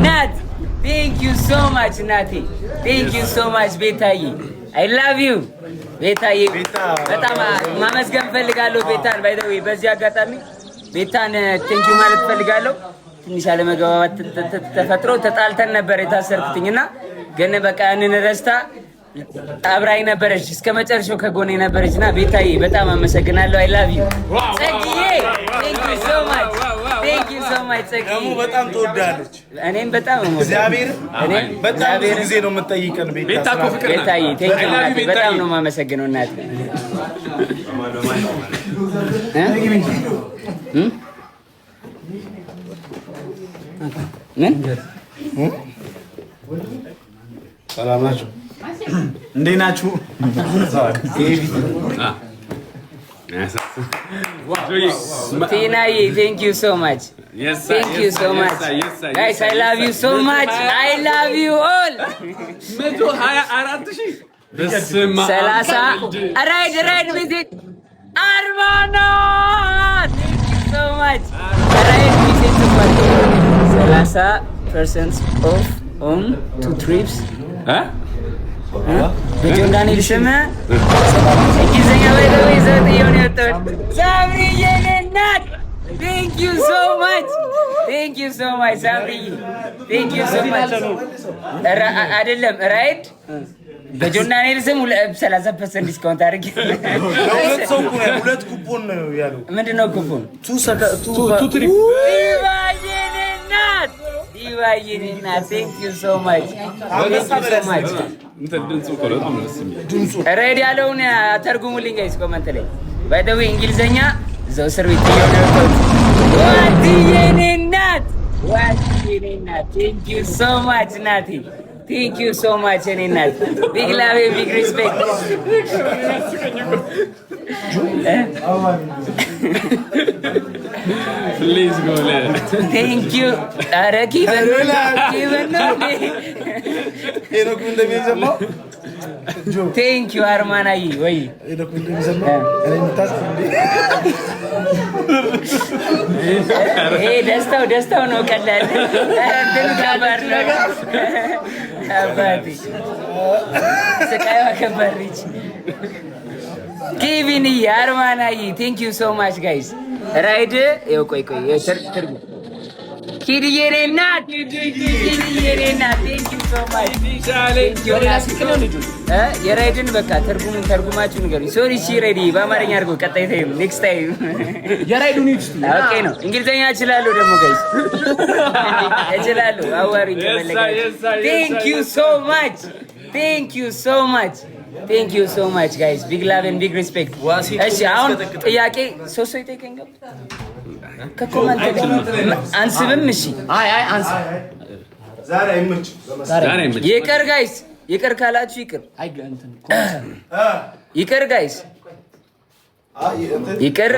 እናት፣ thank you so much እናቴ፣ thank you so much ቤታዬ፣ I love you ቤታዬ። በጣም ማመስገን ፈልጋለሁ ቤታን። By the way፣ በዚህ አጋጣሚ ቤታን thank you ማለት ፈልጋለሁ። ትንሽ አለመግባባት ተፈጥሮ ተጣልተን ነበር የታሰርኩትኝ እና ግን በቃ ያንን ረስታ አብራኝ ነበረች፣ እስከ መጨረሻው ከጎኔ ነበረች እና ቤታዬ በጣም አመሰግናለሁ። I love you ጸግዬ፣ thank you so much, thank you so much ጸግዬ። ደግሞ በጣም ትወዳለች። እኔም በጣም እግዚአብሔር እኔም በጣም ብዙ ጊዜ ነው የምትጠይቀን ቤታ። ቤታ እኮ ፍቅር ናት። ቤታዬ፣ thank you I love you እናቴ፣ ቤታዬ። በጣም ነው የማመሰግነው እናቴ። እ? እ? ምን? ሰላም ናችሁ? እንዴት ናችሁ? ቲናዬ፣ thank you so much. Thank you so much, guys. I love you so much. I love you all. 124,000፣ በስመ አብ። 30 ራይድ ራይድ message አርማና፣ thank you so much። ራይድ message ጽፏል። 30% off on two trips እ? በጆን ዳንኤል ስም። እንግሊዝኛ by the way ዘውት እየሆነ የወጣሁት። ሳምሪዬ የኔ እናት፣ thank you so much, thank you so much ሳምሪዬ፣ thank you so much። አይደለም፣ ራይድ በጆን ዳንኤል ስም 30% discount አድርጌ ለሁለት ሰው እኮ ነው፣ ሁለት ኩፖን ነው ያለው። ምንድን ነው ኩፖን? Two Two trip. ዲቫዬ የኔ እናት፣ ዲቫዬ የኔ እናት፣ thank you so much, thank you so much። እንትን ድምፁ እኮ በጣም ነው ደስ የሚል። ሬድ ያለውን ተርጉሙልኝ guys comment ላይ። By the way፣ እንግሊዘኛ እዛው እስር ቤት እየሆነ የወጣሁት። ዋትዬ የኔ እናት፣ ዋትዬ የኔ እናት፣ thank you so much ናቲ፣ thank you so much የኔ እናት፣ big love, big respect. Please go. Thank you። ኧረ ኪበን ኪበን ነው እንዴ? ሄኖክ እንደሚሰማው Thank you አርማናይ ወይ። ሄኖክ እንደሚሰማው እኔ የምታስብ እንዴ? ይሄ ደስታው ደስታው ነው። ቀላል እንትኑ ከባድ ነው አባቴ፣ ስቃይዋ ከባድ ነች። ኬቪንዬ፣ አርማናዬ፣ thank you so much, guys። ራይድ ይኸው፣ ቆይ ቆይ፣ ትርጉም። ኪድዬ የኔ እናት፣ ኪድዬ የኔ እናት፣ thank you so much። የራይድን በቃ ትርጉሙን ተርጉማችሁ ንገሩኝ። Sorry፣ እሺ ሬዲ በአማርኛ አድርጎ ቀጣይ time፣ next time። የራይዱን Okay ነው። እንግሊዝኛ እችላለሁ ደግሞ guys፣ እችላለሁ። አዋሪኝ ከፈለጋችሁ። Thank you so much, thank you so much, thank you so much, guys. Big love and big respect። እሺ፣ አሁን ጥያቄ ሶስት ሰው ይጠይቀኝ ገባ ከ comment አንስብም። እሺ። አይ አይ፣ አንስ። ዛሬ አይመችም። ዛሬ አይመችም። ይቅር guys፣ ይቅር ካላችሁ ይቅር። አይ እንትን ይቅር guys፣ ይቅር።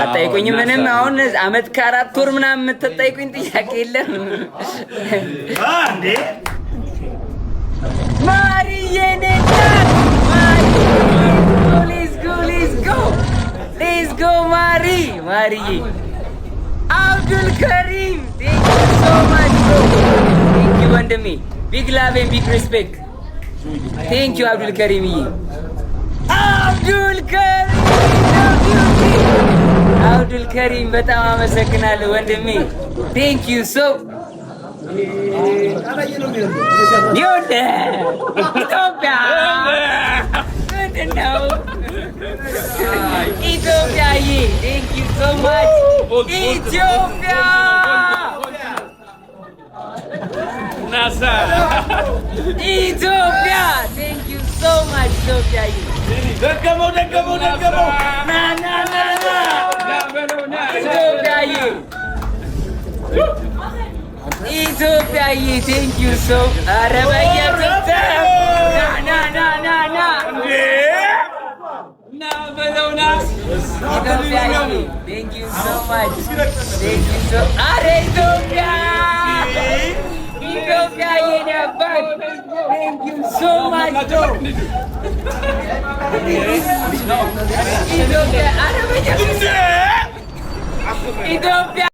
አጠይቁኝ ምንም። አሁን አመት ከ4 ወር ምናምን የምትጠይቁኝ ጥያቄ የለም። እንዴ? ማሪዬ የኔ እናት፣ let's go, let's go, let's go ማሪ፣ ማሪዬ። አብዱል ከሪም፣ thank you so much, bro. Thank you ወንድሜ፣ big love and big respect. Thank you አብዱል ከሪምዬ። አብዱል ከሪም፣ አብዱል ከሪም፣ በጣም አመሰግናለሁ ወንድሜ። Thank you so ይኸውልህ ኢትዮጵያ ምንድን ነው? ኢትዮጵያዬ፣ thank you so much ኢትዮጵያ። ናሳ። ኢትዮጵያ፣ thank you so much ኢትዮጵያዬ። ደገመው ደገመው ደገመው። ና ና ና ና፣ ኢትዮጵያዬ፣ ኢትዮጵያዬ፣ thank you so ኧረ በኢየሱስ፣ ና ና ና ና ና። ና በለው ና። ኢትዮጵያዬ፣ thank you so much, thank you so ኧረ ኢትዮጵያ፣ ኢትዮጵያ የኔ አባት፣ thank you so much ኢትዮጵያ። ኧረ በኢየሱስ፣ ኢትዮጵያ።